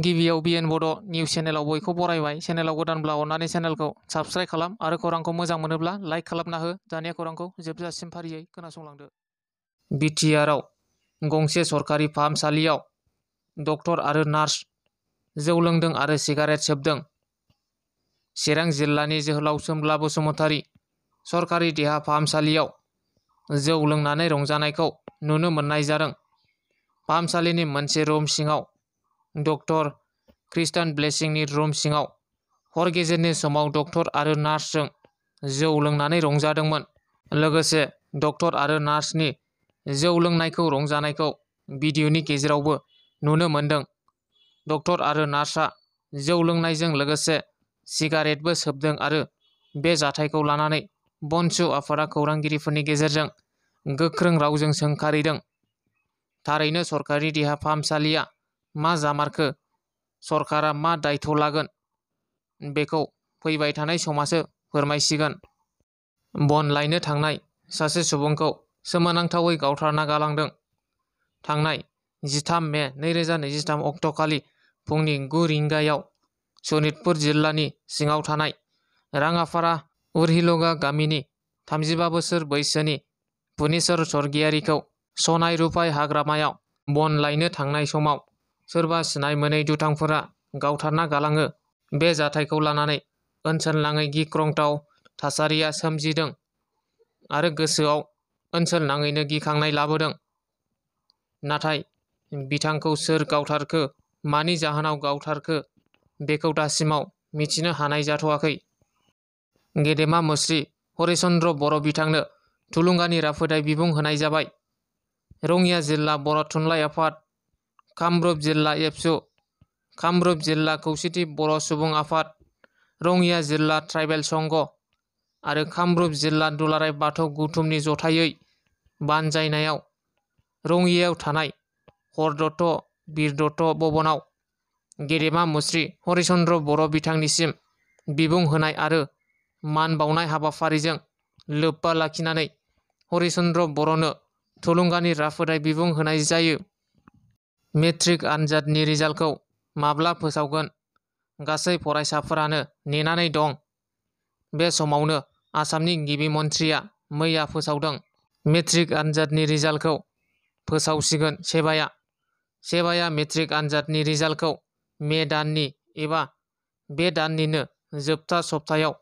गिबियाव बिएन बड' निउस चेनेलाव बयखौ बरायबाय। चेनेलाव गोदानब्ला अननानै चेनेलखौ साबस्क्राइब खालाम आरो खौरांखौ मोजां मोनोब्ला लाइक खालामना हो। दानिया खौरांखौ जोबजासिम फारियै खोनासंलांदो। बिटिआरआव गंसे सरकारि फाहामसालियाव डक्टर आरो नार्स जौ लोंदों आरो सिगारेट सोबदों। चिरां जिल्लानि जोहोलाव सोमब्ला बसुमतारी सरकारि देहा फाहामसालियाव जौ लोंनानै रंजानायखौ नुनो मोननाय जादों। फाहामसालिनि मोनसे रुम सिङाव डक्टर क्रिस्टान ब्लेसिंनि रुम सिङाव हर गेजेरनि समाव डक्टर आरो नार्सजों जौ लोंनानै रंजादोंमोन। लोगोसे डक्टर आरो नार्सनि जौ लोंनायखौ रंजानायखौ भिडिअनि गेजेरावबो नुनो मोनदों। डक्टर आरो नार्सआ जौ लोंनायजों लोगोसे सिगारेटबो सोबदों आरो बे जाथायखौ लानानै बनसु आफादा खौरांगिरिफोरनि गेजेरजों गोख्रों रावजों सोंखारिदों। थारैनो सरकारि देहा फाहामसालिया मा जामारखो? सरकारा मा दायथ' लागोन? बेखौ फैबाय थानाय समासो फोरमायसिगोन। बन लायनो थांनाय सासे सुबुंखौ सोमोनांथावै गावथारना गालांदों। थांनाय 13 मे 2023 अक्ट'खालि फुंनि 9 रिंगायाव सनितपुर जिल्लानि सिङाव थानाय राङापारा उरहिलगा गामिनि 35 बोसोर बैसोनि पुनिसर स्वर्गियारिखौ सनाय रुपाय हाग्रामायाव बन लायनो थांनाय समाव सोरबा सिनाय मोनै दुथांफोरा गावथारना गालाङो। बे जाथायखौ लानानै ओनसोलनाङै गिख्रंथाव थासारिया सोमजिदों आरो गोसोआव ओनसोलनाङैनो गिखांनाय लाबोदों। नाथाय बिथांखौ सोर गावथारखो, मानि जाहोनाव गावथारखो बेखौ दासिमाव मिथिनो हानाय जाथ'वाखै। गेदेमा मुस्रि हरिचन्द्र बर' बिथांनो थुलुंगानि राफोदाय बिबुं होनाय जाबाय। रङिया जिल्ला बर' थुनलाइ आफाद, कामरुप जिल्ला एबसु, कामरुप जिल्ला खौसेथि बर' सुबुं आफाद, रङिया जिल्ला ट्राइबेल संघ आरो कामरुप जिल्ला दुलाराय बाथौ गौथुमनि जथायै बानजायनायाव रङियायाव थानाय हरदत्त बिरदत्त भवनाव गेदेमा मुस्रि हरिचन्द्र बर' बिथांनिसिम बिबुं होनाय आरो मान बावनाय हाबाफारिजों लोब्बा लाखिनानै हरिचन्द्र बर'नो थुलुंगानि राफोदाय बिबुं होनाय जायो। मेट्रिक आनजादनि रिजाल्टखौ माब्ला फोसावगोन? गासै फरायसाफोरानो नेनानै दं। बे समावनो आसामनि गिबि मन्थ्रिया मैया फोसावदों। मेट्रिक आनजादनि रिजाल्टखौ फोसावसिगोन सेबाया मेट्रिक आनजादनि रिजाल्टखौ मे दाननि एबा बे दाननिनो जोबथा सप्तायाव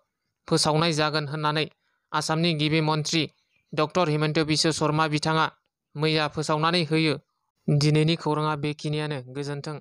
फोसावनाय जागोन होननानै आसामनि गिबि मन्थ्रि डक्टर हिमन्त बिश्व शर्मा बिथाङा मैया फोसावनानै होयो। दिनैनि खौराङा बेखिनियानो। गोजोन्थों।